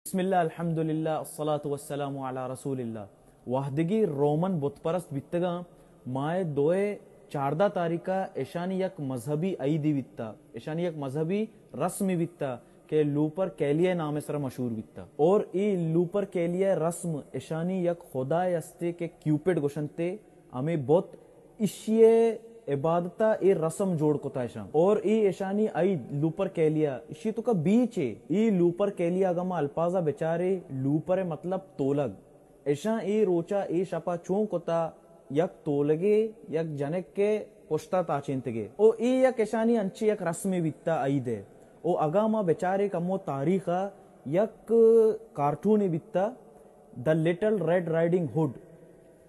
بسم اللہ، الحمدللہ، الصلاۃ والسلام علی رسول اللہ۔ وہدگی رومن بت پرست بیتگاں، ماہ دوئے چاردہ تاریخ ءَ اشانی یک مذہبی عیدی بیتا، اشانی یک مذہبی رسمی بیتا کہ لوپر کیلیا نام سر مشہور بیتا۔ اور ای لوپر کیلیا رسم اشانی یک خدائے استے کہ کیوپڈ گوشنتے، ہمیں بت، اشی عبادتا اے رسم جوڑ کتا اشاں۔ اور اے اشانی عید لوپر کیلیا، اشی توکا بیچے، اے لوپر کیلیا اگا ما الفاظا بچارے، لوپر مطلب تولگ۔ اشاں اے روچا اے شپا چون کتا، یک تولگے یک جنک کے پشتا تاچینتگے۔ او اے یک اشانی انچے یک رسمے بیتا عید ہے۔ او اگا ما بچارے کمو تاریخا، یک کارٹونے بیتا، The Little Red Riding Hood۔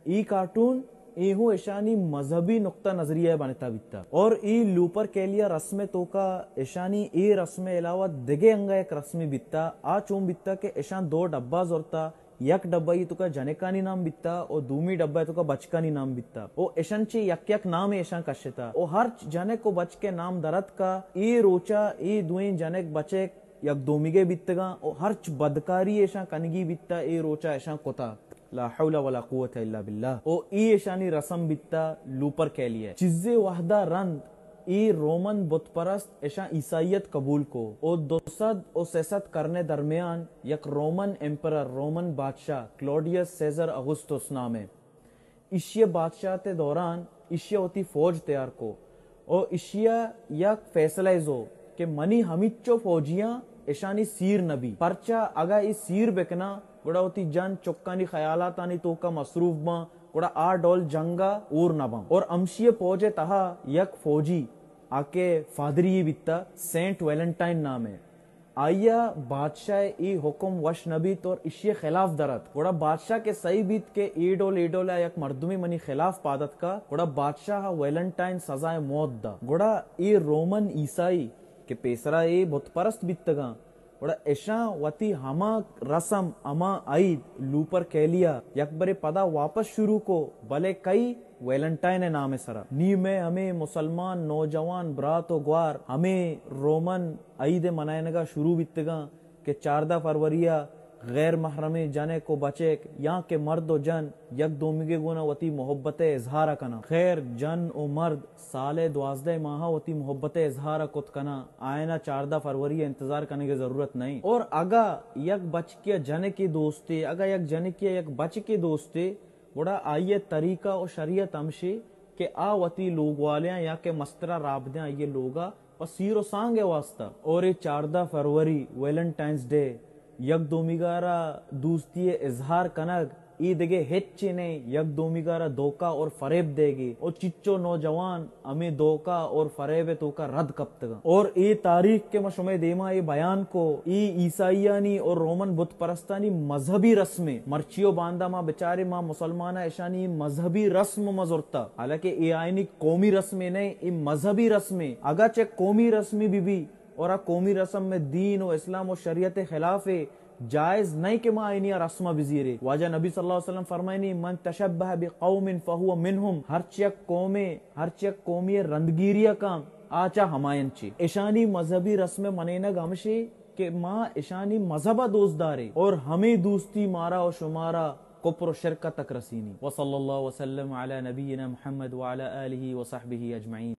ای کارٹون ای ہوں اشانی مذہبی نقطہ نظریہ بنتا بیتا۔ اور ای لوپر کیلیا رسم توکا اشانی ای رسم علاوہ دگہ انگا یک رسمی بیتا، آ چون بیتا کہ اشان دو ڈبہ زرتا، یک ڈبہ ای توکا جنکانی نام بیتا او دومی ڈبہ ای توکا بچکانی نام بیتا۔ او اشان چے یک یک نام اشان کشتا۔ او ہرچ جنک و بچک نام درت کا، ای روچا ای دوئیں جنک بچک یک دومیگے بیتگاں و ہرچ بدکاری اشاں کنگی بیتا اے روچا اشاں کتا۔ لا حول ولا قوت الا باللہ۔ او ای اشانی رسم بیتا لوپر کیلیا۔ چیزے وحدہ رند ای رومن بت پرست اشاں عیسائیت قبول کو۔ او دو سد و سہ سد کرنے درمیان یک رومن ایمپرر، رومن بادشاہ کلوڈیس سیزر اگوستوس نامے، ایشی ء بادشاہت ء دوران ایشی ء وتی فوج تیار کو و ایشی ء یک فیصلہ ء زو کہ منی ہمیچو فوجیاں اشانی سیر نہ بی، پرچا اگاں اے سیر بکناں گڑا وتی جن چکانی خیالاتانی توکا مصروف باں، گڑا آ ڈول جنگ ء اور نہ باں۔ اور ہمشی ء فوج ء تہا یک فوجی آ کہ فادری بیتا، سینٹ ویلنٹائن نام ء، آئی ء بادشاہ ء اے حکم وش نہ بیت اور ایشی ء خلاف در ات۔ گڑا بادشاہ کہ سہی بیت کہ اے ڈول اے ڈول ء یک مردمے منی خلاف پاد اتکا، گڑا بادشاہ ء ویلنٹائن سزائے موت دا۔ گڑا اے رومن عیسائی کہ پیسرا اے بت پرست بیتگاں، گڑا اشاں وتی ہما رسم، ہما عید لوپر کیلیا یک برے پدا واپس شروع کو، بلے کئی؟ ویلنٹائن ء نام ء سرا۔ نی مئے ہمے مسلمان نوجوان برات و گوار ہمے رومن عید ء منائینگا شروع بیتگاں کہ چاردہ فروری ء غیر محرمیں جنک و بچک یا کہ مرد و جن یک دومیگے گونا وتی محبت ء اظہار ء کناں۔ خیر، جن و مرد سال ء دوازدہ ماہ ء وتی محبت ء اظہار ء کت کناں، آیانا چاردہ فروری ء انتظار کنگ ء ضرورت نہ انت۔ اور اگاں یک بچکے ء جنکے دوستے، اگاں یک جنکے ء یک بچکے دوستے، گڑا آئی ء طریقہ و شریعت ہمشی کہ آ وتی لوگوالیاں یا کہ مسترا رابدیاں آئی ء لوگا پہ سیر و سانگ ء واسطہ۔ اور اے چاردہ فروری، ویلنٹائنز ڈے، یک دومیگارا دوستی ء اظہار کنگ، اے دگہ ہچے نئے، یک دومیگارا دھوکہ اور فریب دیگے۔ او چچو نوجوان ہمے دھوکہ اور فریب ء توکا رد کپتگاں۔ اور اے تاریخ کہ ما شمئے دیما اے بیان کو، اے عیسائیانی اور رومن بت پرستانی مذہبی رسمے۔ مرچی و باندا ما بچارے ما مسلماناں اشانی مذہبی رسم ما زرتا، حالانکہ اے آئینی قومی رسمے نئے، اے مذہبی رسمے۔ اگاں چہ قومی رسمے بی بی اور آ قومی رسم میں دین و اسلام و شریعت خلافے، جائز نئے کہ ما آئینی رسم بزیرے۔ واجہ نبی صلی اللہ علیہ وسلم فرمائنی، من تشبہ بقوم فہو منہم، ہرچ یک قومے، ہرچ یک قومی رندگیری کام آ چہ ہمائن چی۔ اشانی مذہبی رسم منینگ ہمشی کہ ما اشانی مذہب دوست دارے اور ہمیں دوستی مارا و شمارا کفر و شرک تک رسینی۔ وصلی اللہ وسلم علی نبینا محمد وعلی آلہ وصحبہ اجمعین۔